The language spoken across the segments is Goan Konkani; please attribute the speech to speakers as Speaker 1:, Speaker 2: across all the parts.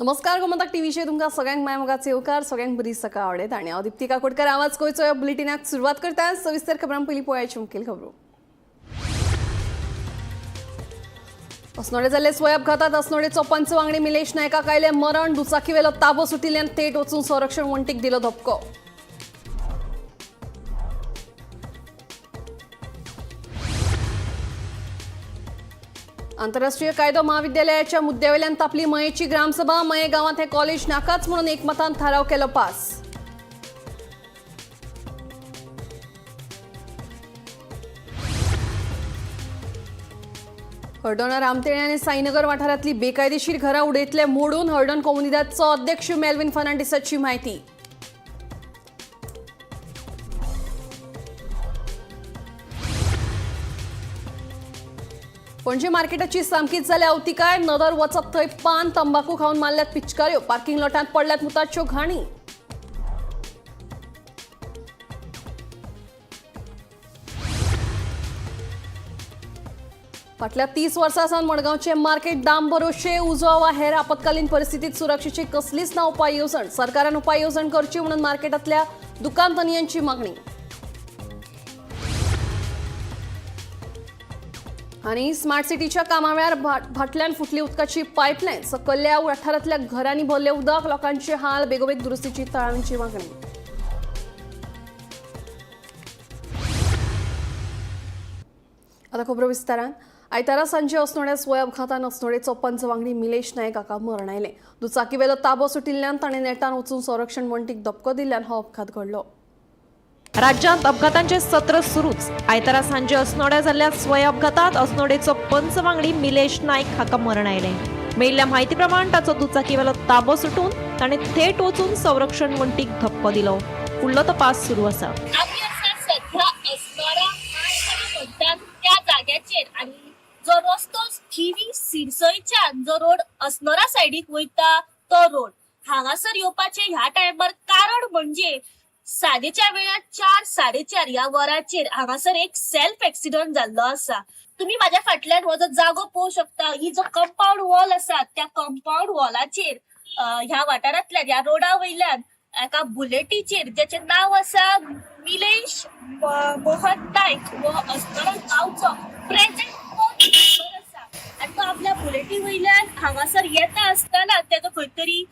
Speaker 1: नमस्कार, गोमंतक टीव्हीचेर तुमकां सगळ्यांक माय मोगाचो येवकार. सगळ्यांक बरी सकाळ आवडत आनी हांव दीप्ती काकोडकर आवाज गोंयचो ह्या बुलेटिनाक सुरवात करता. सविस्तर खबरां पयलीं पळयाची मुखेल खबरो. अस्नोडे जाल्ले स्वय अपघातात अस्नोडेचो पंच वांगडी मिलेश नायकाक आयलें मरण. दुचाकीवेलो ताबो सुटिल्ल्यान थेट वचून संरक्षण वण्टीक दिलो धपको. आंतरराष्ट्रीय कायदो महाविद्यालयाच्या मुद्द्यावेल्यान तापली मयेची ग्रामसभा. मये गांवांत हे कॉलेज नाकाच म्हणून एकमतान थाराव केलो पास. हळदोणा रामतेणे आनी साईनगर वाठारांतली बेकायदेशीर घरां उडयतले मोडून. हळदोण कोमुनिदादचो अध्यक्ष मेल्विन फर्नांडीसाची म्हायती. पणजे मार्केटाची सामकीच जाल्या अवतिकाय. नदर वचत थंय पान तंबाखू खावन मारल्यात पिचकाऱ्यो. पार्किंग लॉटांत पडल्यात मुताच्यो घाणी. फाटल्या 30 वर्सां सावन मडगांवचें मार्केट दाम भरोशे. उजो वा हेर आपत्कालीन परिस्थितीत सुरक्षेची कसलीच ना उपाय येवजण. सरकारान उपाय येवजण करची म्हणून मार्केटांतल्या दुकानधनयांची मागणी. आनी स्मार्ट सिटीच्या कामावेळार भाटल्यान फुटली उदकाची पायपलायन. सकयल्या वाठारांतल्या घरांनी भरलें उदक. लोकांचे हाल. बेगोबेग दुरुस्तीची थळाव्यांची मागणी. आता खबरो विस्तारान. आयतारा सांजे अस्नोड्या स्वय अपघातान अस्नोडेचो पंच वांगडी मिलेश नायक हाका मरण आयलें. दुचाकीवेलो ताबो सुटिल्ल्यान ताणें नेटान वचून संरक्षण वण्टीक धपको दिल्ल्यान हो अपघात घडलो.
Speaker 2: राज्यांत अपघातांचे सत्र सुरूच. आयतारा सांजे अस्नोड्या जाल्ल्या स्वय अपघातात अस्नोडेचो पंच वांगडी मिलेश नायक हाका मरण आयलें. मेळिल्ल्या म्हायती प्रमाण ताचो दुचाकीवेलो ताबो सुटून ताणें थेट वचून संरक्षण वण्टीक धपको दिलो. फुडलो तपास सुरू आसा.
Speaker 3: आमी आसा सध्या अस्नोडा म्हणटात त्या जाग्याचेर आनी जो रस्तो थिवी सिरसयच्यान जो रोड अस्नोडा सायडीक वयता तो रोड हांगासर येवपाचे ह्या टायमार कारण म्हणजे साडेचार वेळार 4 4:30 ह्या वराचेर हांगासर एक सेल्फ एक्सिडंट जाल्लो आसा. तुम्ही माझ्या फाटल्यान हो जो जागो पळोवंक शकता, ही जो कंपाउंड वॉल आसा त्या कंपाउंड वॉलाचेर ह्या वाठारांतल्यान ह्या रोडा वयल्यान एका बुलेटीचेर ज्याचें नांव आसा मिलेश मोहन नायक हो अस्नोडा गांवचो प्रेझेंट आसा आनी तो आपल्या बुलेटी वयल्यान हांगासर येता आसतना तेजो खंय तरी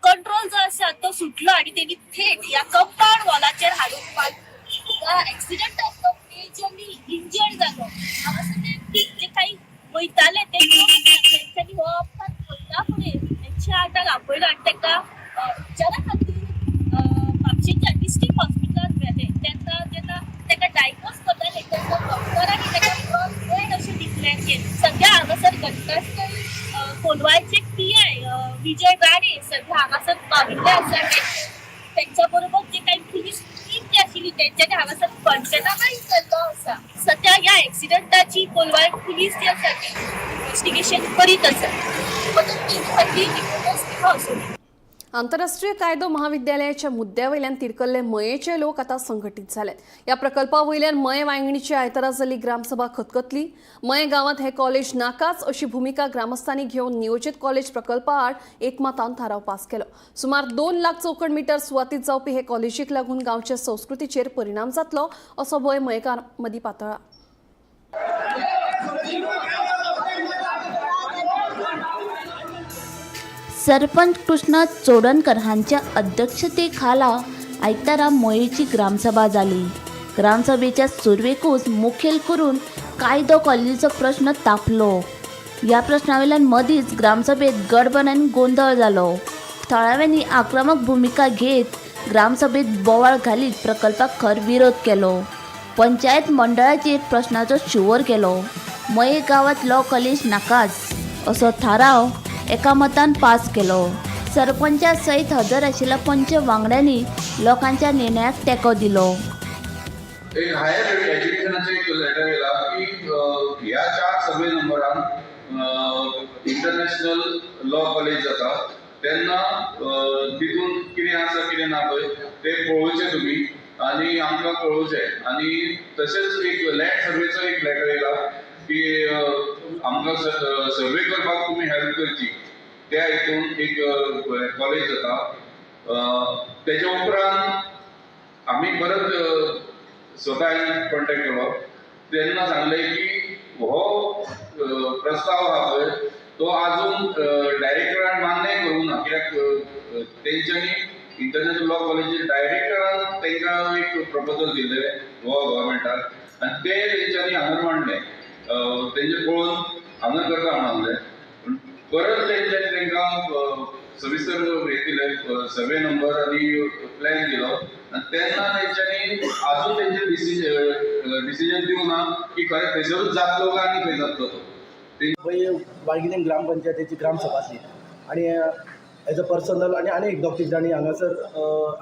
Speaker 3: कंट्रोल जो आसा तो सुटलो आनी तेणी थेट ह्या कंपाउंड वॉलाचेर हाडून मारलो. एक्सिडंटात तो मेजरली इंजर्ड जालो. हांगासर ते जे काही वयताले ते लोक तेंच्यांनी हो अपघात घडना फुडें एकशे आठाक आपयलो आनी ताका उपचारा खातीर म्हापशेच्या डिस्ट्रिक्ट हॉस्पिटलांत व्हेलें. तेन्ना जेन्ना ताका डायग्नोज करताले तेन्ना डॉक्टरांनी ताका ब्रॉट डेड अशें डिक्लेअर केलें. सद्या हांगासर घटनास्थळी कोलवाळचे PI Vijay Rane सध्या हांगासर पाविल्ले आसा. तेंच्या बरोबर जे काही पुलीस टीम जी आशिल्ली तेंच्यांनी हांगासर पंचनामाय केल्लो आसा. सद्या ह्या एक्सिडंटाची कोलवाळ पुलीस जी आसा ती इन्वेस्टिगेशन करीत आसा.
Speaker 1: आंतरराष्ट्रीय कायदो महाविद्यालयाच्या मुद्द्यावयल्यान तिडकल्ले मयेचे लोक आता संघटीत जाले. ह्या प्रकल्पा वयल्यान मये वांगणीची आयतारा जाल्ली ग्रामसभा खतखतली. मये गांवांत हे कॉलेज नाकाच अशी भुमिका ग्रामस्थांनी घेवन नियोजीत कॉलेज प्रकल्पा आड एकमतान थाराव पास केलो. सुमार 2 लाख चौखण मिटर सुवातीत जावपी हे कॉलेजीक लागून गांवच्या संस्कृतीचेर परिणाम जातलो असो भंय मयेकार मदीं पातळ्ळा.
Speaker 4: सरपंच कृष्णा चोडणकर हांच्या अध्यक्षतेखाला आयतारा मयेची ग्रामसभा जाली. ग्रामसभेच्या सुरवेकूच मुखेल करून कायदो कॉलेजीचो प्रश्न तापलो. ह्या प्रश्नावेल्यान मदींच ग्रामसभेत गडबड आनी गोंदळ जालो. थळाव्यांनी आक्रमक भुमिका घेत ग्रामसभेत बोवाळ घालीत प्रकल्पाक खर विरोध केलो. पंचायत मंडळाचेर प्रश्नाचो शिंवर केलो. मये गांवांत लॉ कॉलेज नाकाच असो थाराव एकामतान पास केलो. सरपंचा सयत हजर आशिल्ल्या पंच वांगड्यांनी लोकांच्या निर्णयाक तेंको दिलो.
Speaker 5: एक हायर एज्युकेशनाचे एक लेटर येयला की ह्या 4 सर्वे नंबरान इंटरनॅशनल लॉ कॉलेज जाता तेन्ना तितून कितें आसा कितें ना पळय तें पळोवचें तुमी आनी आमकां कळोवचें. आनी तशेंच एक लँड सर्वेचो एक लेटर येयला की आमकां सर्वे करपाक तुमी हेल्प करची. त्या हितून एक कॉलेज जाता. तेच्या उपरांत आमी परत स्वता कॉन्टेक्ट केलो तेन्ना सांगलें की हो प्रस्ताव आहा पळय तो आजून डायरेक्टरान मान्य करूंक ना, कित्याक तेंच्यांनी इंटरनॅशनल लॉ कॉलेजीचे डायरेक्टरान तांकां एक प्रपोजल दिल्लें गोवा गव्हर्मेंटाक आनी ते तेंच्यांनी हांगा मांडलें, तेंचे पळोवन हांगा करता म्हणलें. पूण परत तेंच्यांनी तांकां सविस्तर हें दिलें, सर्वे नंबर आनी प्लॅन दिलो आनी तेन्ना तेंच्यांनी आजून तेंचे डिसिजन दिवंक ना की खरें थंयसरूच जातलो काय आनी खंय जातलो तो.
Speaker 6: पळय वाळगिणीम ग्रामपंचायतीची ग्रामसभा आसली आनी एज अ पर्सनल आनी आनी एक दोग तीग जाणी हांगासर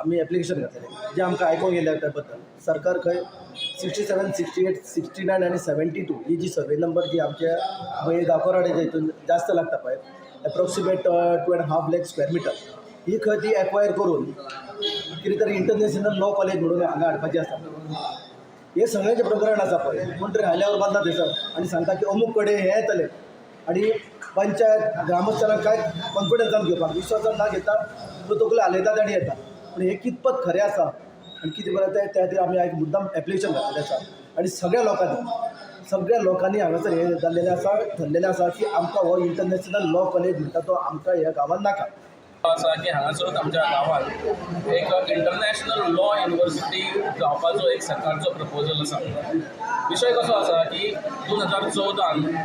Speaker 6: आमी एप्लिकेशन घातलेलें जें आमकां आयकोंक येयल्या त्या बद्दल सरकार खंय 67, 68, 69 आनी 72 ही जी सर्वे नंबर जी आमच्या मये गांवकरवाड्याच्या हितून जास्त लागता पळय, approximate 2.5 lakh square meter ही खंय ती एक्वायर करून कितें तरी इंटरनॅशनल लॉ कॉलेज म्हणून हांगा हाडपाची आसा. हे सगळें जें प्रकरण आसा पळय कोण तरी हायल्यावर बांदला थंयसर आनी सांगता की अमूक कडेन हें येतलें आनी पंचायत ग्रामस्थांक कांय कॉन्फिडन्सान घेवपाक विश्वासान ना घेता तो तकली हालयतात आनी येता. पूण हें कितपत खरें आसा आनी कितें बरें तें त्या खातीर आमी आयज मुद्दाम एप्लिकेशन घातलेलें आसा आनी सगळ्या लोकांनी हांगासर हें जाल्लेलें आसा, ठरलेलें आसा की आमकां हो इंटरनॅशनल लॉ कॉलेज म्हणटा तो आमकां ह्या गांवांत नाका.
Speaker 7: आसा की हांगासरूच आमच्या गांवांत एक इंटरनॅशनल लॉ युनिवर्सिटी जावपाचो एक सरकारचो प्रपोजल आसा. विशय कसो आसा की 2014न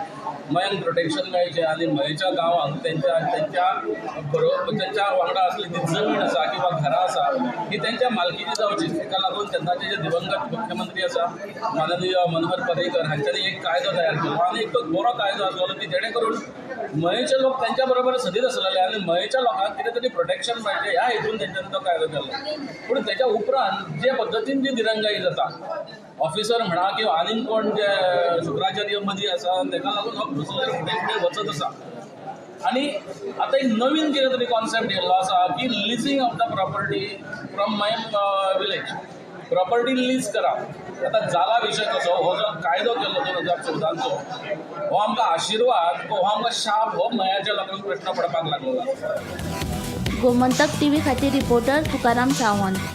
Speaker 7: मयांक प्रोटेक्शन मेळचें आनी मयेच्या गांवांक तेंच्या तेंच्या बरोबर तेंच्या वांगडा आसली ती जमीन आसा किंवा घरां आसा ही तेंच्या मालकीची जावची, तेका लागून तेन्नाचे जे दिवंगत मुख्यमंत्री आसा माननीय मनोहर पर्रीकर हांच्यांनी एक कायदो तयार केलो आनी एक तो बरो कायदो आसलो की जेणे करून मयेचे लोक तेंच्या बरोबर सदींच आसलेले आनी मयेच्या लोकांक कितें तरी प्रोटेक्शन मेळचें ह्या हेतून तेंच्यांनी तो कायदो केल्लो. पूण तेच्या उपरांत जे पद्दतीन जी दिरंगाई जाता, ऑफिसर म्हणा किंवा आनीक कोण जे शुक्राचार्य मदीं आसा, तेका लागून हो प्रोसिजर फुडें फुडें वचत आसा. आनी आतां एक नवीन कितें तरी कॉन्सेप्ट येयल्लो आसा की leasing of the property from my village, property lease करा. आतां जाला विशय कसो, हो जो कायदो केल्लो 2014चो हो आमकां आशिर्वाद, हो आमकां शाप, हो मयाच्या लोकांक प्रश्न पडपाक लागलेलो आसा.
Speaker 4: गोमंतक टीव्ही खातीर रिपोर्टर तुकाराम सावंत.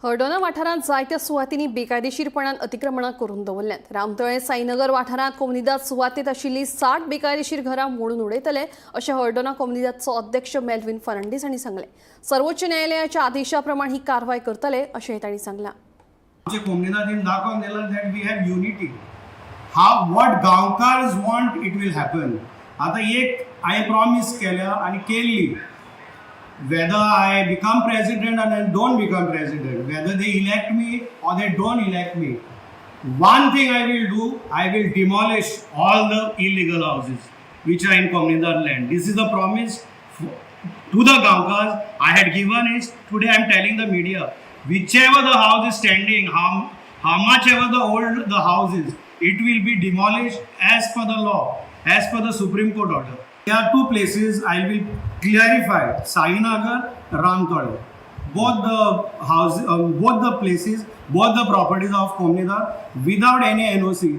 Speaker 1: हळदोणा वाठारांत जायत्या सुवातींनी बेकायदेशीरपणान अतिक्रमणां करून दवरल्यांत. रामतळे साईनगर वाठारांत कोमुनिदाद सुवातेत आशिल्ली 60 बेकायदेशीर घरां मोडून उडयतले अशें हळदोणा कोमुनिदादचो अध्यक्ष मेल्विन फर्नांडीस हांणी सांगलें. सर्वोच्च न्यायालयाच्या आदेशा प्रमाण ही कारवाय करतले अशेंय तांणी सांगलां.
Speaker 8: आमचे कोमुनिदादीन दाखोवन दिलां that we have unity. How what Gaonkars want, it will happen. आतां एक हांवें प्रॉमीस केल्या आनी केल्ली, whether I become president or I don't become president, whether they elect me or they don't elect me, one thing I will do, I will demolish all the illegal houses which are in Comunidad land. This is a promise to the Gaonkars I had given it. Today I am telling the media, whichever the house is standing, how much ever the old the house is, it will be demolished as per the law, as per the Supreme Court order. There are two places I will clarify, Sainagar, Ramtole. Both the house, both the places, both the properties of Comunidad without any NOC.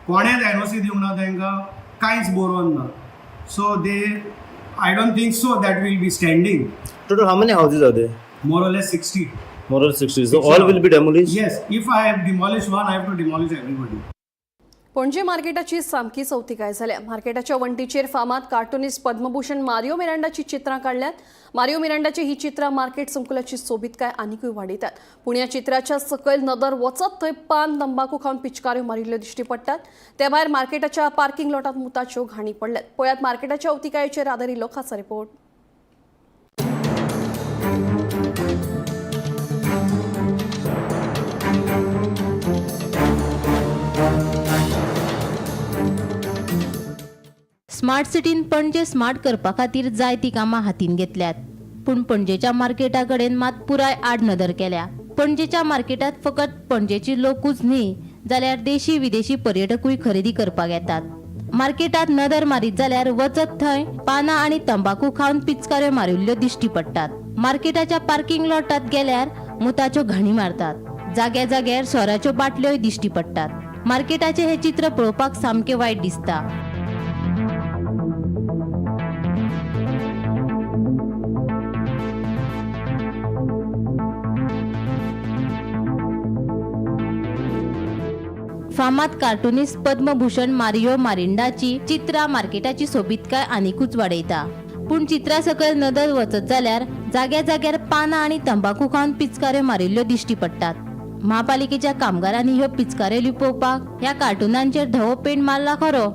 Speaker 8: कोणेच एनओसी दिवंक ना तांकां, कांयच बरोवन ना. So they, I don't think so that will be standing.
Speaker 9: Total, how many houses are there?
Speaker 8: More or less 60.
Speaker 9: More or less 60. So all will be demolished?
Speaker 8: Yes, if I have demolished one, I have to demolish everybody.
Speaker 1: Panaji मार्केटाची सामकी चवथीकाय जाल्या. मार्केटाच्या वण्टीचेर फामाद कार्टुनिस्ट पद्मभूषण मारियो मिरांडाची चित्रां काडल्यात. मारियो मिरांडाची ही चित्रां मार्केट संकुलाची सोबीतकाय आनिकूय वाडयतात. पूण ह्या चित्राच्या सकयल नदर वचत थंय पान तंबाकू खावन पिचकाऱ्यो मारिल्ल्यो दिश्टी पडटात. ते भायर मार्केटाच्या पार्किंग लॉटात मुताच्यो घाणी पडल्यात. पळयात मार्केटाच्या अवतिकायेचेर आदारिल्लो खासा रिपोर्ट.
Speaker 10: स्मार्ट सिटीन पणजे स्मार्ट करपा खातीर जायतीं कामां हातीन घेतल्यात, पूण पणजेच्या मार्केटा कडेन मात पुराय आडनदर केल्या. पणजेच्या मार्केटात फकत पणजेची लोकूच न्ही, जाल्यार देशी विदेशी पर्यटकूय खरेदी करपाक येतात. मार्केटात नदर मारीत जाल्यार वचत थंय पानां आनी तंबाकू खावन पिचकाऱ्यो मारिल्ल्यो दिश्टी पडटात. मार्केटाच्या पार्किंग लॉटात गेल्यार मुताच्यो घाणी मारतात. जाग्या जाग्यार सोऱ्याच्यो बाटल्योय दिश्टी पडटात. मार्केटाचें हें चित्र पळोवपाक सामकें वायट दिसता. फामाद कार्टुनिस्ट पद्मभूषण मारियो मारिंडाची चित्रां मार्केटाची सोबीतकाय आनिकूच वाडयता. पूण चित्रा सकयल नदर वचत जाल्यार जाग्या जाग्यार पानां आनी तंबाखू खावन पिचकाऱ्यो मारिल्ल्यो दिश्टी पडटात. म्हापालिकेच्या कामगारांनी ह्यो पिचकाऱ्यो लिपोवपाक ह्या कार्टुनांचेर धवो पेंट मारला खरो,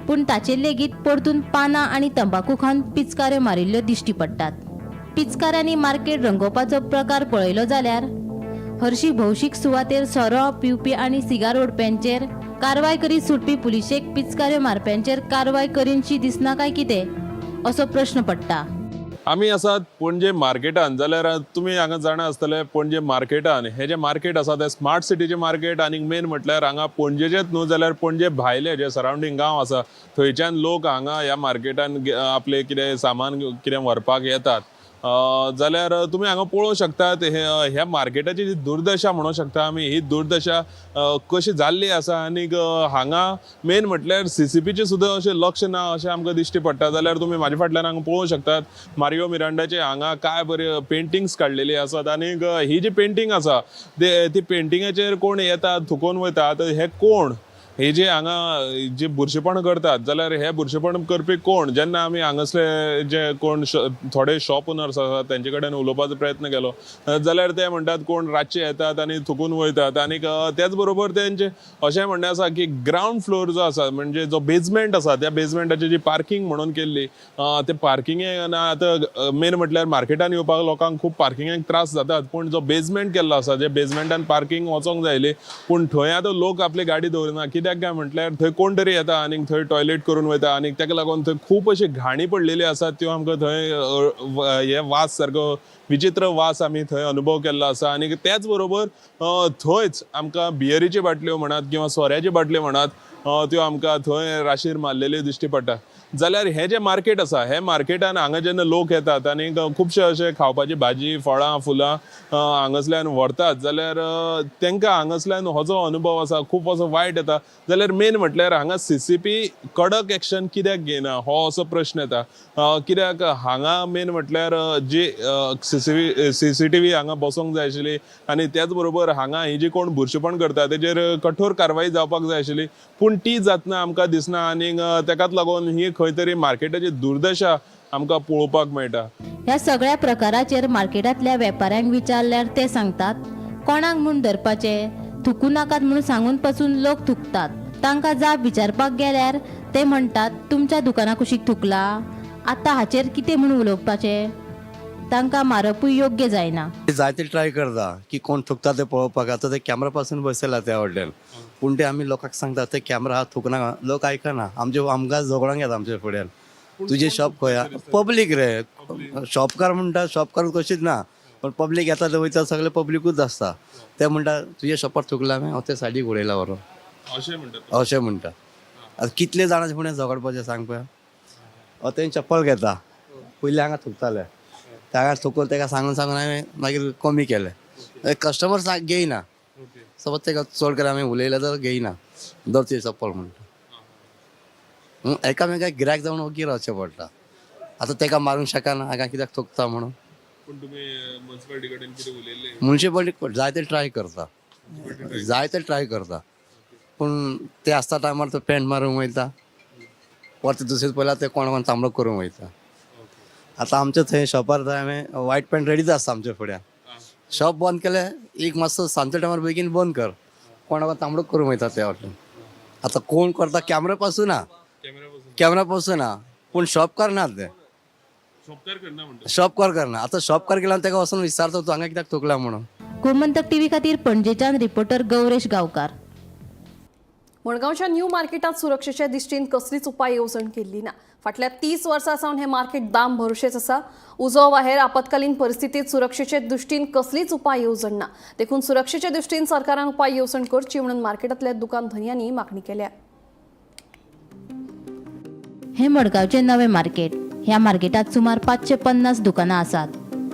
Speaker 10: पूण ताचेर लेगीत परतून पानां आनी तंबाखू खावन पिचकाऱ्यो मारिल्ल्यो दिश्टी पडटात. पिचकाऱ्यांनी मार्केट रंगोवपाचो प्रकार पळयलो जाल्यार हरशी भौशीक सुवातेर सोरो पिवपी आनी सिगार ओडप्यांचेर कारवाय करीत सुटपी पुलिशेक पिचकाऱ्यो मारप्यांचेर कारवाय करीनशी दिसना काय कितें असो प्रश्न पडटा.
Speaker 11: आमी आसात पणजे मार्केटान. जाल्यार तुमी हांगा जाणा आसतले, पणजे मार्केटान हे जे मार्केट आसा ते स्मार्ट सिटीचे मार्केट आनी मेन म्हटल्यार हांगा पणजेचेच न्हू जाल्यार पणजे भायले जे सरावंडींग गांव आसा थंयच्यान लोक हांगा ह्या मार्केटान आपले कितें सामान कितें व्हरपाक येतात. जाल्यार तुमी हांगा पळोवंक शकतात ह्या मार्केटाची जी दुर्दशा म्हणूंक शकता आमी, ही दुर्दशा कशी जाल्ली आसा. आनीक हांगा मेन म्हटल्यार सीसीपीचें सुद्दां अशें लक्ष ना अशें आमकां दिश्टी पडटा. जाल्यार तुमी म्हाजे फाटल्यान हांगा पळोवंक शकतात मारियो मिरांडाचे हांगा काय बरे पेंटिंग्स काडलेली आसात. आनीक ही जी पेंटींग आसा ती पेंटिंगाचेर कोण येता थुकोवन वयता. आतां हे कोण हे जे हांगा जे बुरशेपण करतात जाल्यार हे बुरशेपण करपी कोण? जेन्ना आमी हांगासले जे कोण थोडे शॉप ओनर्स आसात तेंचे कडेन उलोवपाचो प्रयत्न केलो जाल्यार ते म्हणटात कोण रातचे येतात आनी थुकून वयतात. आनीक त्याच बरोबर तेंचे अशें म्हणणें आसा की ग्रावंड फ्लोर जो आसा म्हणजे जो बेजमेंट आसा त्या बेजमेंटाची जी पार्कींग म्हणून केल्ली ते पार्किंगे आतां मेन म्हटल्यार मार्केटान येवपाक लोकांक खूब पार्किंगेक त्रास जातात, पूण जो बेजमेंट केल्लो आसा जे बेजमेंटान पार्किंग वचोंक जाय आयली पूण थंय आतां लोक आपली गाडी दवरिना. कित्याक काय म्हटल्यार थंय कोण तरी येता आनी थंय टॉयलेट करून वयता आनी ताका लागून थंय खूब अशी घाणी पडलेली आसा त्यो आमकां थंय हे वास सारको विचित्र वास आमी थंय अनुभव केल्लो आसा. आनी त्याच बरोबर थंयच आमकां बियरीच्यो बाटल्यो म्हणात किंवा सोऱ्याच्यो बाटल्यो म्हणात त्यो आमकां थंय राशीर मारलेल्यो दिश्टी पडटा. जाल्यार हें जें मार्केट आसा हे मार्केटान हांगा जेन्ना लोक येतात आनी खुबशे अशे खावपाची भाजी फळां फुलां हांगासल्यान व्हरतात जाल्यार तांकां हांगासल्यान हो जो अनुभव आसा खूब असो वायट येता. जाल्यार मेन म्हटल्यार हांगा सीसीपी कडक एक्शन कित्याक घेयना हो असो प्रश्न येता. कित्याक हांगा मेन म्हटल्यार जी सीसीटीव्ही हांगा बसोंक जाय आशिल्ली आनी त्याच बरोबर हांगा ही जी कोण बुरशेपण करता तेजेर कठोर कारवाई जावपाक जाय आशिल्ली, पूण ती जातना आमकां दिसना. आनी ताकाच लागून ही खंय तरी मार्केटाची दुर्दशा आमकां पळोवपाक मेळटा.
Speaker 10: ह्या सगळ्या प्रकाराचेर मार्केटांतल्या वेपाऱ्यांक विचारल्यार ते सांगतात कोणाक म्हूण धरपाचे, थुकू नाकात म्हूण सांगून पसून लोक थुकतात. तांकां जाप विचारपाक गेल्यार ते म्हणटात तुमच्या दुकाना कुशीक थुकला, आतां हाचेर कितें म्हूण उलोवपाचें? तांकां मारपूय योग्य जायना.
Speaker 12: जायते ट्राय करता की कोण थुकता ते पळोवपाक. आतां ते कॅमरा पासून बसयला त्या व्हडल्यान, पूण ते आमी लोकांक सांगता ते कॅमरा आहा थुकना, लोक आयकना. आमचे आमकां झगडोंक येता आमच्या फुड्यान, तुजें शॉप खंय आहा? पब्लीक रे, शॉपकार म्हणटा शॉपकार कशीच ना, पण पब्लीक येता ते वयता सगळे पब्लिकूच आसता. ते म्हणटा तुज्या शॉपार थुकला हांवें, हांव ते सायडीक उडयला व्हरोन,
Speaker 11: अशें म्हणटात
Speaker 12: अशें म्हणटा. आतां कितले जाणांचे फुडें झगडपाचें सांग पळय. हांव तें चप्पल घेता, पयलीं हांगा थुकताले, हांगा थुकून ताका सांगून सांगून हांवें मागीर कमी केलें. कस्टमर घेयना, समज ताका चड करून आमी उलयले जाल्यार घेयना, दर तुजें चप्पल म्हणटा. एकामेकाक गिरायक जावन ओगी रावचें पडटा. आतां ताका मारूंक शकना हांगा कित्याक थुकता म्हणून.
Speaker 11: पूण तुमी मुन्सिपालिटी कडेन कितें उलयल्ले?
Speaker 12: मुन्सिपालिटी जायते ट्राय करता, जायते ट्राय करता, पूण ते आसता टायमार तो पेंट मारूंक वयता, परत दुसरें पयला ते कोण कोण तांबडो करूंक वयता. आतां आमच्या थंय शॉपार थंय हांवें वायट पेंट रेडीच आसता आमच्या फुड्यान. शॉप बंद केलें एक मातसो सांजच्या टायमार बेगीन बंद कर, कोण तांबडो करूंक वयता त्या वाटेन. आतां कोण करता कॅमरा पासून ना, कॅमरा पासून ना, पूण शॉपकार ना ते, शॉपकार करना. आतां शॉपकार गेला ताका वचून विचारता तूं हांगा कित्याक थुकला म्हणून.
Speaker 10: गोमंतक टीव्ही खातीर पणजेच्यान रिपोर्टर गौरेश गांवकार.
Speaker 1: मडगांवच्या न्यू मार्केटात सुरक्षेच्या दृश्टीन कसलीच उपाय येवजण केल्ली ना. फाटल्या 30 वर्सां सावन हें मार्केट दाम भरवशेच आसा. उजो वा हेर आपत्कालीन परिस्थितीत सुरक्षेचे दृश्टीन कसलीच उपाय येवजण ना. देखून सुरक्षेच्या दृश्टीन सरकारान उपाय येवजण करची म्हणून मार्केटांतल्या दुकान धनयांनी मागणी केल्या.
Speaker 10: हे मडगांवचें नवें मार्केट. ह्या मार्केटात सुमार 550 दुकानां आसात.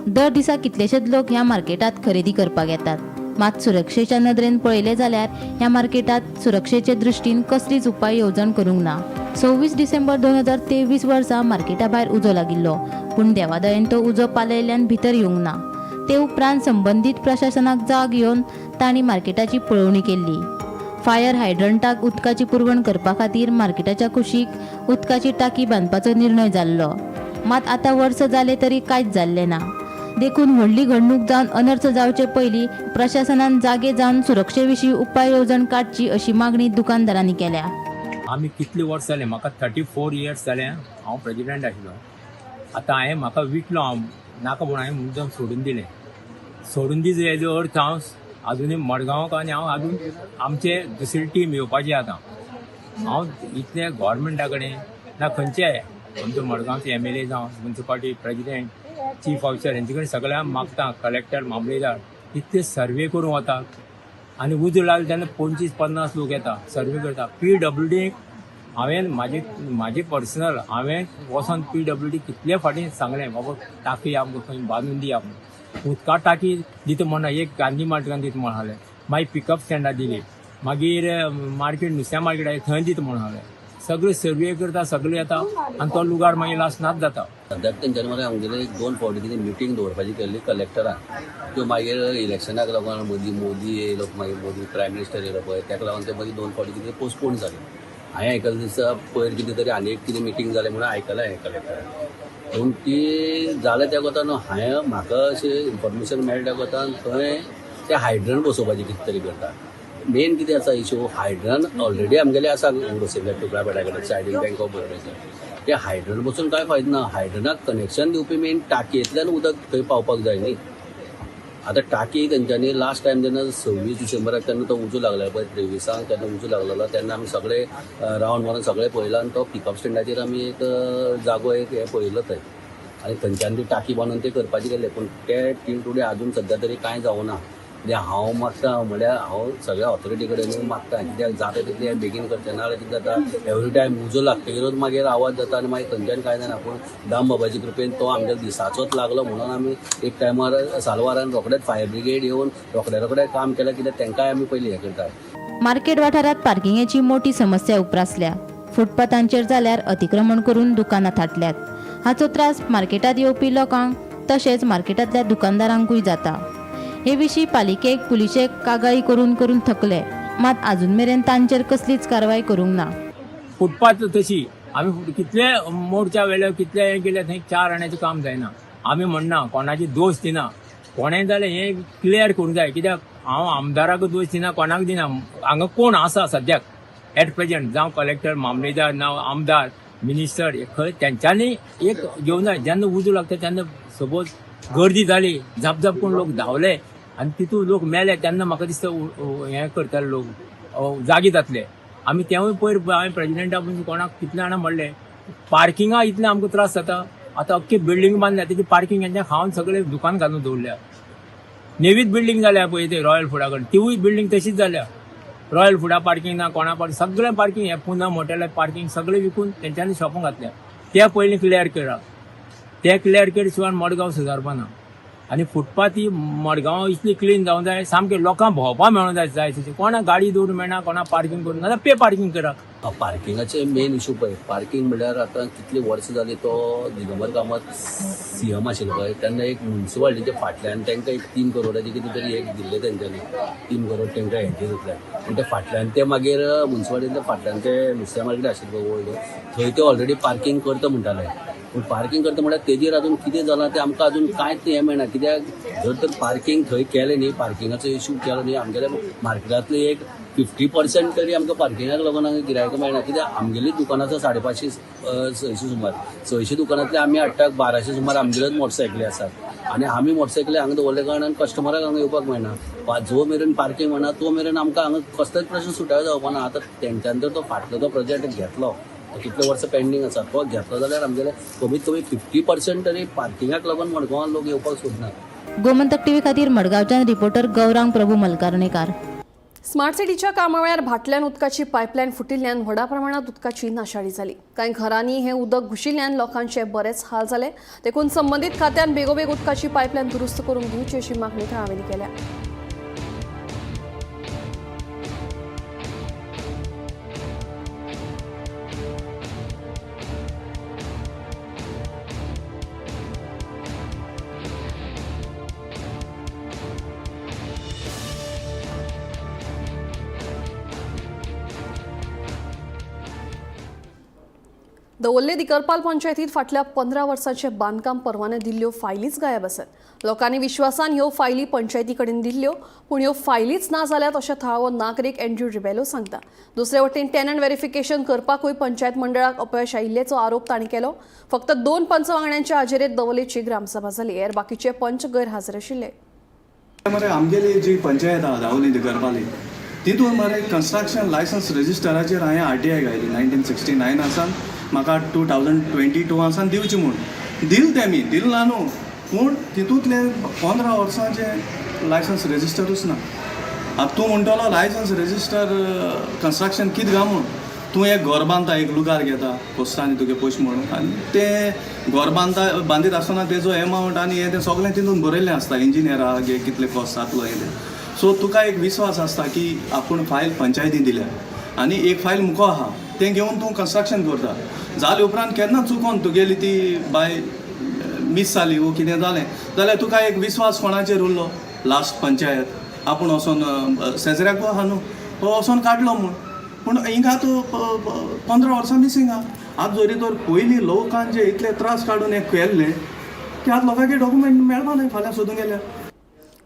Speaker 10: दर दिसा कितलेशेच लोक ह्या मार्केटात खरेदी करपाक येतात. मात सुरक्षेच्या नदरेन पळयलें जाल्यार ह्या मार्केटात सुरक्षेचे दृश्टीन कसलीच उपाय येवजण करूंक ना. 26 डिसेंबर 2023 वर्सा मार्केटा भायर उजो लागिल्लो, पूण देवादयेन तो उजो पालयल्ल्यान भितर येवंक ना. ते उपरांत संबंदीत प्रशासनाक जाग येवन तांणी मार्केटाची पळोवणी केल्ली. फायर हायड्रंटाक उदकाची पुरवण करपा खातीर मार्केटाच्या कुशीक उदकाची टाकी बांदपाचो निर्णय जाल्लो. मात आतां वर्स जालें तरी कांयच जाल्लें ना. देखून व्हडली घडणूक जावन अनर्थ जावचे पयलीं प्रशासनान जागे जावन सुरक्षे विशीं उपाय येवजण काडची अशी मागणी दुकानदारांनी केल्या.
Speaker 13: आमी कितले वर्स जाले, म्हाका 34 इयर्स जाले हांव प्रेजिडेंट आशिल्लो. आतां हांवें म्हाका विकलो, हांव नाका म्हणून हांवें मुद्दम सोडून दिलें. सोडून दिस हेजो अर्थ हांव आजुनूय मडगांवाक आनी हांव आजून आमचे दुसरी टीम येवपाची. आतां हांव इतले गोवोरमेंटा कडेन ना खंयचे आमचो मडगांवचे एमएलए जावं म्युनिसिपालिटी प्रेजिडेंट चीफ ऑफिसर हेंचे कडेन सगळ्यांक मागता, कलेक्टर मामलेदार इतले सर्वे करूंक वता आनी उजो लागलो तेन्ना 25-50 लोक येता, सर्वे करता. पीडब्ल्यूडी हांवें म्हाजे पर्सनल हांवें वचोन पीडब्ल्यूडी कितले फाटीं सांगलें, बाबा टाकी आमकां खंय बांदून दिया म्हणून. उदका टाकी दिता म्हणना, एक गांधी मार्केटान दिता म्हणून हालें, मागीर पिकअप स्टँडार दिली, मागीर मार्केट नुस्त्या मार्केट आसा थंय दिता म्हणून हालें. सगळे सर्वे करता, सगळे येता आनी तो लुगार मागीर लास्ट नाच जाता.
Speaker 14: सद्याक तेंच्यांनी मरे आमगेले एक 2 फावटी कितें मिटींग दवरपाची केल्ली कलेक्टरान, त्यो मागीर इलेक्शनाक लागून मोदी मोदी येयलो, मागीर मोदी प्रायम मिनिस्टर येयलो पळय, ताका लागून ते मागीर 2 फावटी कितें पोस्टपोन जालें. हांवें आयकलें दिसा पयर कितें तरी आनी एक कितें मिटींग जालें म्हणून आयकलां हें कलेक्टरान. पूण ती जालें त्या कोतान हांवें म्हाका अशें इन्फॉर्मेशन मेळ्ळें त्या कोतान थंय ते हायड्रन बसोवपाचें कितें तरी करता. मेन कितें आसा इशू, हायड्रन ऑलरेडी आमगेले आसा बसयल्ले टुकडापेडा कडेन सायडीन बँक ऑफ बरोडाच्या. ते हायड्रन बसून कांय फायदो ना, हायड्रनाक कनेक्शन दिवपी मेन टाकयेंतल्यान उदक थंय पावपाक जाय न्ही. आतां टाकी तेंच्यांनी लास्ट टायम जेन्ना 26 डिसेंबराक तेन्ना तो उजो लागलो पळय, 23 तेन्ना उजो लागलेलो, तेन्ना आमी सगळे रावंड मारून सगळे पळयला आनी तो पिकअप स्टँडाचेर आमी एक जागो एक हें पळयलो थंय आनी थंयच्यान ती टाकी बांदून ते करपाची गेल्ले, पूण ते टील टुडे आजून सद्या तरी कांय जावना. कित्याक हांव मागता म्हळ्यार हांव सगळ्या ऑथॉरिटी कडेन मागता, कित्याक जाता तितलें बेगीन करचें ना जाल्यार कितें जाता, एवरी टायम उजो लागतकीरूच मागीर आवाज जाता आनी मागीर खंयच्यान कांय जायना. पूण दाम बाबाचे कृपेन तो आमच्या दिसाचोच लागलो म्हणून आमी एक टायमार सालवारान रोखडेच फायर ब्रिगेड येवन रोखडे रोखडे काम केलें, कित्याक तांकांय आमी पयलीं हें करता.
Speaker 10: मार्केट वाठारांत पार्किंगेची मोठी समस्या उप्रासल्या. फुटपाथांचेर जाल्यार अतिक्रमण करून दुकानां थाटल्यात. हाचो त्रास मार्केटांत येवपी लोकांक तशेंच मार्केटांतल्या दुकानदारांकूय जाता. हे विशीं पालिकेक पुलिशेक कागाळी करून करून थकले, मात आजून मेरेन तांचेर कसलीच कारवाय करूंक ना.
Speaker 13: फुटपाथ तशी आमी कितले मोर्चा वेले कितले हें केलें थंय 4 आण्याचें काम जायना. आमी म्हणना कोणाची दोश दिना, कोणें जाल्यार हें क्लियर करूंक जाय, कित्याक हांव आमदाराक दोश दिना, कोणाक दिना. हांगा कोण आसा सद्याक एट प्रेजेंट, जावं कलेक्टर मामलेदार ना आमदार मिनिस्टर, खंय तेंच्यांनी एक घेवन जाय. जेन्ना उजो लागता तेन्ना सपोज गर्दी जाली, झापझाप करून लोक धांवले आनी तितून लोक मेले, तेन्ना म्हाका दिसता हें करतले लोक जागे जातले. आमी तेवूय पयर हांवें प्रेजिडेंटा कोणाक कितले जाणां म्हणलें, पार्किंगा इतलें आमकां त्रास जाता. आतां अख्खी बिल्डींग बांदल्या तेजी पार्किंग हेंच्या खावन सगळे दुकान घालून दवरल्या. नेवीच बिल्डींग जाल्या पळय ते रॉयल फुडा कडेन, तिवूय बिल्डींग तशीच जाल्या. रॉयल फुडा पार्किंग ना, कोणा पार्किंग, सगळें पार्किंग हें पुना हॉटेलाक पार्किंग सगळें विकून तेंच्यांनी शॉपां घातल्या. ते पयलीं क्लियर करा, ते क्लियर केले शिवाय मडगांव सुदारपा ना. आनी फुटपाथ ही मडगांव इतली क्लीन जावंक जाय, सामकें लोकांक भोंवपाक मेळोंक जाय जाय तशें. कोणाक गाडी दवरूंक मेळना, कोणाक पार्किंग करूंक ना, पे पार्किंग करा.
Speaker 14: पार्किंगाचे मेन इशू पळय, पार्किंग म्हणल्यार आतां कितली वर्सां जालीं तो दिगंबर कामत सीएम आशिल्लो पळय तेन्ना एक म्युनिसिपालिटीच्या फाटल्यान तांकां एक 3 करोडाची कितें तरी एक दिल्लें तेंच्यांनी, 3 करोड तांकां हेंचेर दितले. आनी ते फाटल्यान ते मागीर म्युनिसिपालिटीच्या फाटल्यान ते नुस्त्या मार्केट आशिल्लें पळय ओल्ड, थंय ते ऑलरेडी पार्किंग करता म्हणटाले. पूण पार्किंग करता म्हणल्यार तेजेर अजून कितें जालां तें आमकां अजून कांयच हें मेळना. कित्याक जर तर पार्किंग थंय केलें न्ही, पार्किंगाचो इशू केलो न्ही, आमगेल्या मार्केटांतले एक 50% तरी आमकां पार्किंगाक लागून हांगा गिरायकां मेळना. कित्याक आमगेली दुकानां आसा 550 600 सुमार, 600 दुकानांतले आमी हाडटा 1200 सुमार आमगेल्योच मोटरसायकली आसात आनी आमी मोटरसायकली हांगा दवरल्या कारणान कस्टमराक हांगा येवपाक मेळना. जो मेरेन पार्किंग मेळना तो मेरेन आमकां हांगा कसलोच प्रश्न सुटावो जावपा ना. आतां तेंच्यान जर तो फाटलो तो प्रोजेक्ट घेतलो, कितले वर्सां पेंडींग आसा तो घेतलो जाल्यार आमगेले कमीत कमी 50% तरी पार्किंगाक लागून मडगांवान लोक येवपाक सोदना.
Speaker 10: गोमंतक टीव्ही खातीर मडगांवच्यान रिपोर्टर गौरांग प्रभू मलकारणेकार.
Speaker 1: स्मार्ट सिटीच्या कामावेळार भाटल्यान उदकाची पायपलायन फुटिल्ल्यान व्हडा प्रमाणात उदकाची नाशाडी जाली. कांय घरांनी हें उदक घुशिल्ल्यान लोकांचे बरेच हाल जाले. देखून संबंदीत खात्यान बेगोबेग उदकाची पायपलायन दुरुस्त करून दिवची अशी मागणी थळाव्यांनी केल्या. दवल्ले दिकरपाल पंचायतीत फाटल्या 15 वर्सांचे बांदकाम परवाने दिल्ल्यो फायलीच गायब आसात. लोकांनी विश्वासान ह्यो फायली पंचायती कडेन दिल्ल्यो, पूण ह्यो फायलीच ना जाल्यात अशें थळावो नागरीक एन्ड्रू रिबेलो सांगता. दुसरे वटेन टेनंट व्हेरिफिकेशन करपाकूय पंचायत मंडळाक अपयश आयिल्ल्याचो आरोप तांणी केलो. फक्त 2 पंच वांगड्यांच्या हाजेरेत दवल्लेची ग्रामसभा जाली, हेर बाकीचे पंच गैरहाजर आशिल्ले.
Speaker 15: मरे आमगेली जी पंचायत आहा दावली दिगरपाली तितून मरे कन्स्ट्रक्शन लायसन्स रजिस्टराचेर हांवें आरटीआय घायली 1969 आसान म्हाका 2022 आसान दिवची म्हूण दिल तेमी दिल ना न्हू, पूण तितूंतले 15 वर्सांचे लायसन्स रजिस्टरूच ना. आतां तूं म्हणटलो लायसन्स रजिस्टर कन्स्ट्रक्शन कितें गा म्हूण, तूं एक घर बांदता, एक लुगार घेता कोस्तांनी तुगे पयशे म्हणून, आनी तें घर बांदता बांदीत आसतना तेजो एमावंट आनी हें तें सगळें तितून बरयल्लें आसता, इंजिनियरा गे कितले कॉस्ट जातलो हें तें. सो तुका एक विस्वास आसता की आपूण फायल पंचायती दिल्या आनी एक फायल मुको आहा तें घेवन तूं कन्स्ट्रक्शन करता. जाले उपरांत केन्ना चुकोन तुगेली ती बाय मीस जाली वो कितें जालें जाल्यार तुका एक विस्वास कोणाचेर उरलो, लास्ट पंचायत आपूण वचोन शेजऱ्याकू आहा न्हू तो वचोन काडलो म्हूण, पूण हिंगा तूं 15 वर्सां मिसींग आहा. आतां जरी तर पयलीं लोकान जे इतले त्रास काडून हें केल्लें की आतां लोकांक डॉक्युमेंट मेळपा न्हय फाल्यां सोदूंक गेल्यार.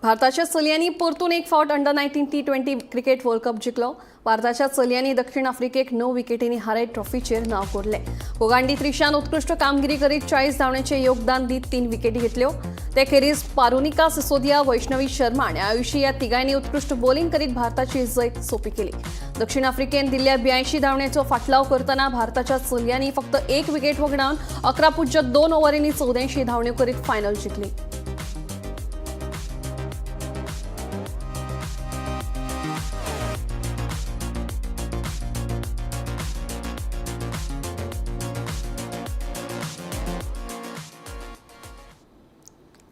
Speaker 1: भारताच्या चलयांनी परतून एक फावट under 19 T20 cricket world cup जिखलो. भारताच्या चलयांनी दक्षिण आफ्रिकेक 9 विकेटींनी हारयत ट्रॉफीचेर नांव कोरलें. गोगांडी त्रिशान उत्कृश्ट कामगिरी करीत 40 धांवड्यांचें योगदान दीत 3 विकेटी घेतल्यो. ते खेरीज पारुनिका सिसोदिया, वैष्णवी शर्मा आनी आयुषी ह्या तिगांनी उत्कृश्ट बॉलिंग करीत भारताची जैत सोंपी केली. दक्षिण आफ्रिकेन दिल्ल्या 82 धांवड्यांचो फाटलाव करतना भारताच्या चलयांनी फक्त 1 विकेट वगडावन 11.2 ओव्हरींनी 84 धांवड्यो करीत फायनल जिखली.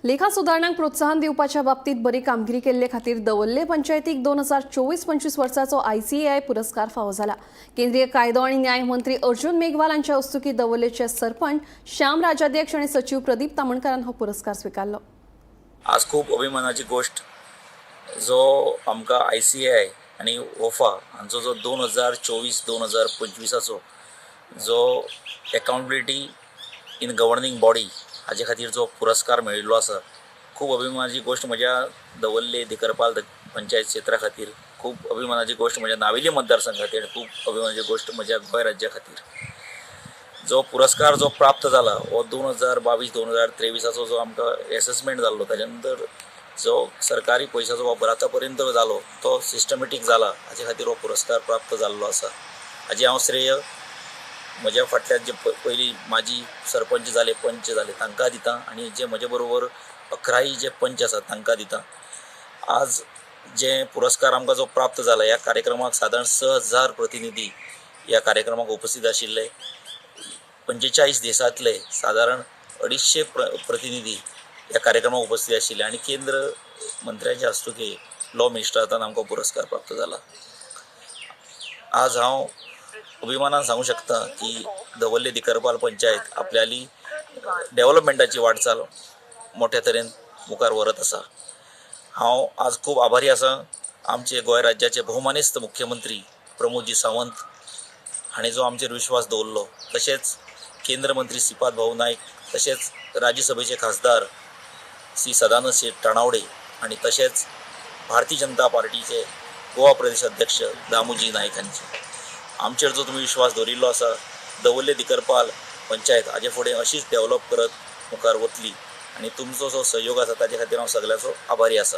Speaker 1: लेखा सुदारणांक प्रोत्साहन दिवपाच्या बाबतीत बरी कामगिरी केल्ले खातीर दवल्ले पंचायतीक 2024-25 वर्साचो ICAI पुरस्कार फावो जाला. केंद्रीय कायदो आनी न्याय मंत्री अर्जुन मेघवाल हांच्या हस्तुकीं दवल्लेचे सरपंच श्याम राजाध्यक्ष आनी सचीव प्रदीप तामणकारान हो पुरस्कार स्विकारलो.
Speaker 16: आज खूब अभिमानाची गोष्ट जो आमकां ICAI आनी ओफा हांचो जो 2024-2025 जो एकाउंटेबिलिटी इन गव्हर्निंग बॉडी हाजे खातीर जो पुरस्कार मेळिल्लो आसा, खूब अभिमानाची गोश्ट म्हज्या दवल्ले दिकरपाल पंचायत क्षेत्रा खातीर, खूब अभिमानाची गोश्ट म्हज्या नावेली मतदारसंघा खातीर, खूब अभिमानाची गोश्ट म्हज्या गोंय राज्या खातीर. जो पुरस्कार जो प्राप्त जाला हो 2022-2023 जो आमकां एसेसमेंट जाल्लो ताच्या नंतर जो सरकारी पयशाचो वापर आतां पर्यंत जालो तो सिस्टमेटीक जाला, हाजे खातीर हो पुरस्कार प्राप्त जाल्लो आसा. हाजें हांव श्रेय म्हज्या फाटल्यान जे पयलीं माजी सरपंच जाले, पंच जाले तांकां दिता आनी जे म्हजे बरोबर 11 जे पंच आसात तांकां दिता. आज जे पुरस्कार आमकां जो प्राप्त जाला ह्या कार्यक्रमाक सादारण 6000 प्रतिनिधी ह्या कार्यक्रमाक उपस्थित आशिल्ले. 45 देशांतले सादारण 250 प्रतिनिधी ह्या कार्यक्रमाक उपस्थित आशिल्ले आनी केंद्र मंत्र्यांच्या हस्तुकीं लॉ मिनिस्टरान आमकां पुरस्कार प्राप्त जाला. आज हांव अभिमानान सांगू शकता की दवल्ले दिकरपाल पंचायत आपल्याली डेव्हलपमेंटाची वाटचाल मोठ्या तरेन मुखार व्हरत आसा. हांव आज खूब आभारी आसा आमचे गोंय राज्याचे भोवमानेस्त मुख्यमंत्री प्रमोदजी सावंत हांणी जो आमचेर विश्वास दवरलो, तशेंच केंद्र मंत्री श्रीपाद भाऊ नायक, तशेंच राज्यसभेचे खासदार श्री सदानंद शेट तानावडे आनी तशेंच भारतीय जनता पार्टीचे गोवा प्रदेश अध्यक्ष दामूजी नायक हांचे आमचेर जो तुमी विश्वास दवरिल्लो आसा, दवल्ले दिकरपाल पंचायत हाजे फुडें अशीच डेव्हलप करत मुखार वतली आनी तुमचो जो सहयोग आसा ताजे खातीर हांव सगळ्यांचो आभारी आसा.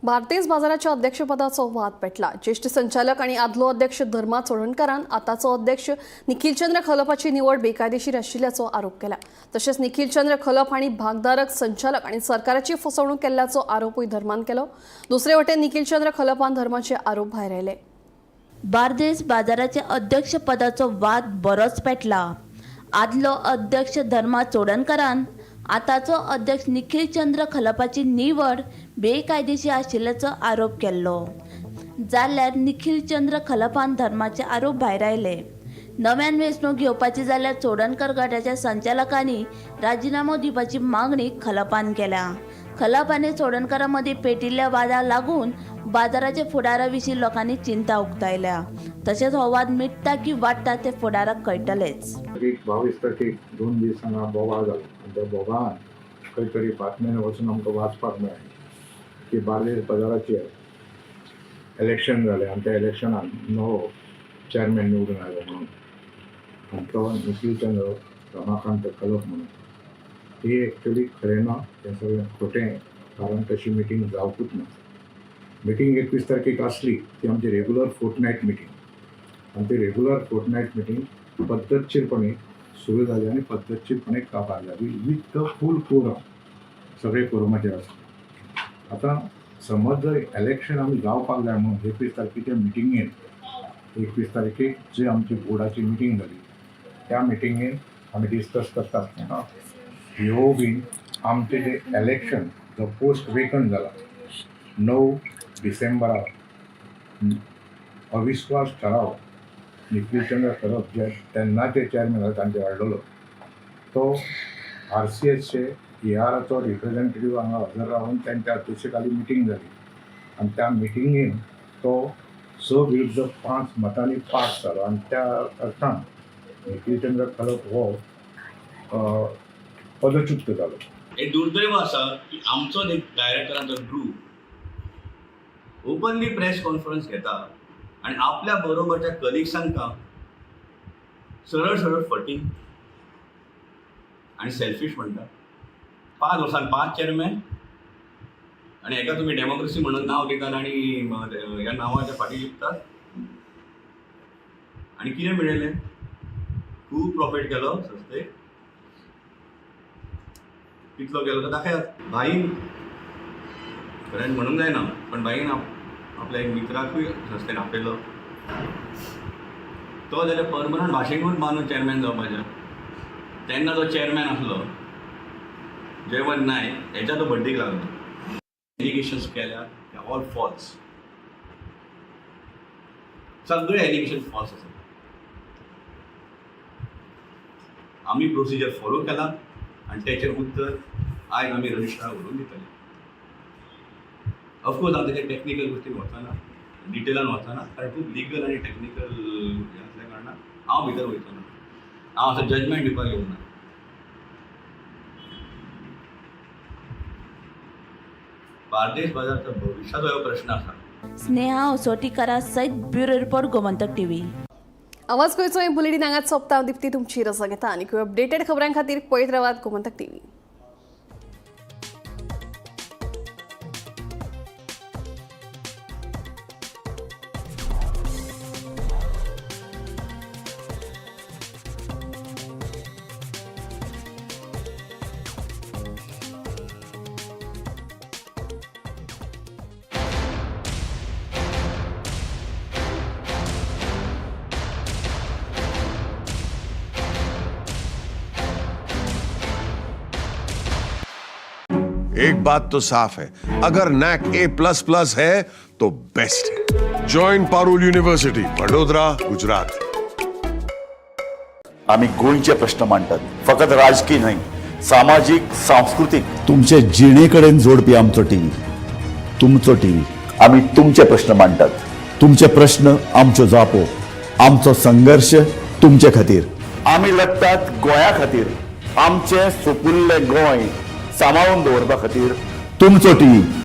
Speaker 1: बार्देस बाजाराच्या अध्यक्षपदाचो वाद पेटला. ज्येष्ठ संचालक आनी आदलो अध्यक्ष धर्मा चोडणकारान आतांचो अध्यक्ष निखिलचंद्र खलपाची निवड बेकायदेशीर आशिल्ल्याचो आरोप केला. तशेंच निखिलचंद्र खलप हांणी भागधारक संचालक आनी सरकाराची फसवणूक केल्ल्याचो आरोपूय धर्मान केलो. दुसरे वटेन निखिलचंद्र खलपान धर्माचे आरोप भायर आयले.
Speaker 4: बार्देस बाजाराच्या अध्यक्षपदाचो वाद बरोच पेटला. आदलो अध्यक्ष धर्मा चोडणकारान आतांचो अध्यक्ष निखिलचंद्र खलपाची निवड बेकायदेशीर आशिल्ल्याचो आरोप केल्लो, जाल्यार निखिलचंद्र खलपान धर्माचे आरोप भायरायले. नव्यान वेंचणूक घेवपाची जाल्यार चोडणकर गटाच्या संचालकांनी राजिनामो दिवपाची मागणी खलपान केल्या. खलप आनी चोडणकारां मदीं पेटिल्ल्या वादाक लागून बाजाराच्या फुडारा विशीं लोकांनी चिंता उक्तायल्या. तशेंच हो वाद मिटता की वाडटा तें फुडाराक कळटलेंच.
Speaker 17: 22 तारखेक 2 दीस हांगा बोवाळ जालो आनी त्या बोवाळान खंय तरी बातम्यांनी वचून आमकां वाचपाक मेळ्ळें की बार्देस बाजाराचेर इलेक्शन जालें आनी त्या इलेक्शनान नवो चॅरमॅन निवडून आयलो म्हणून, आनी तो निखील चंद्र रमाकांत खलप म्हणून. ही एक्चुली खरें ना, हें सगळें खोटें, कारण तशी मिटींग जावकूच ना. मिटींग 21 तारखेक आसली ती आमची रेगुलर फोर्टनायट मिटींग, आनी ती रेगुलर फोर्टनायट मिटींग पद्दतशीरपणे सुरू जाली आनी पद्दतशीरपणे काबार जाली विथ the full quorum, सगळे कोरमाचेर आसले. आतां समज जर इलेक्शन आमी जावपाक जाय म्हणून 21 तारखेच्या मिटिंगेन, 21 तारखेक जी आमची बोर्डाची मिटींग जाली त्या मिटिंगेन आमी डिस्कस करता आसतना ह्यो बीन आमचें जें इलेक्शन जो पोस्ट वेकंट जाला 9 डिसेंबराक अविस्वास ठराव निखील चंद्र खलप जे तेन्नाचे चॅरमॅन आसा तांचे हाडलेलो, तो RCSचे ARचो रिप्रेझेंटेटीव हांगा हजर रावन तांच्या अध्यक्षतेखाली मिटींग जाली आनी त्या मिटिंगेन तो 6 विरुद्ध 5 मतांनी पास जालो आनी त्या अर्थान निखील चंद्र खलप हो पदच्युत जालो.
Speaker 18: हे दुर्दैव आसा की आमचो एक डायरेक्टरांचो ग्रूप ओपनली प्रेस कॉन्फरन्स घेता आनी आपल्या बरोबरच्या कलिग्सांका सरळ सरळ फटींग आनी सेल्फीश म्हणटा. 5 वर्सान 5 चेअरमॅन आनी हेका तुमी डेमोक्रेसी म्हणून नांव दितात आनी ह्या नांवाच्या फाटीं लिपतात आनी कितें मेळयलें? खूब प्रॉफीट केलो संस्थेक, कितलो केलो तो दाखयात. भाईन खरें म्हणूंक जायना, पण भाईन आपल्या एक मित्राकूय संस्थेन आपयलो, तो जाल्यार परमनंट भाशेकूच बांदून चॅरमॅन जावपाचें. तेन्ना जो चॅरमॅन आसलो जयवंत नायक, हेच्या तो बड्डीक लागलो. एलिगेशन्स केल्या ते ऑल फॉल्स, सगळे एलिगेशन फॉल्स आसा. आमी प्रोसिजर फॉलो केला आनी तेचेर उत्तर आयज आमी रजिस्ट्रार व्हरून दितले. ऑफकोर्स हांव तेच्या टॅक्निकल गोश्टीन वचना, डिटेलान वचना, कारण खूब लिगल आनी टॅक्निकल हें आसल्या कारणान हांव भितर वयचो ना, हांव असो जजमेंट दिवपाक येवना. बार्देस बाजारचा भविश्याचो हो प्रश्न आसा.
Speaker 4: स्नेहा असोटीकरा सयत ब्युरो रिपोर्ट, गोमंतक टीव्ही.
Speaker 1: आवाज गोंयचो हे बुलेटीन हांगाच सोंपता. हांव दिप्ती तुमची रजा घेता आनी अपडेटेड खबरां खातीर पळयत रावात गोमंतक टीव्ही.
Speaker 19: एक बात तो साफ है, अगर नैक A++ है तो बेस्ट है। Join Parul university, Vadodara, Gujarat.
Speaker 20: आमी गोंयचे प्रश्न मांडटात, फकत राजकीय न्हय, सामाजीक, सांस्कृतीक,
Speaker 21: तुमचे जिणे कडेन जोडपी आमचो टीव्ही, तुमचो टीव्ही.
Speaker 20: आमी तुमचे प्रश्न मांडटात,
Speaker 21: तुमचे प्रश्न आमच्यो जापो, आमचो संघर्श तुमचे खातीर.
Speaker 20: आमी लढटात गोंया खातीर, आमचें सुपुल्लें गोंय सांबाळून दवरपा खातीर.
Speaker 21: तुमचो टीव्ही.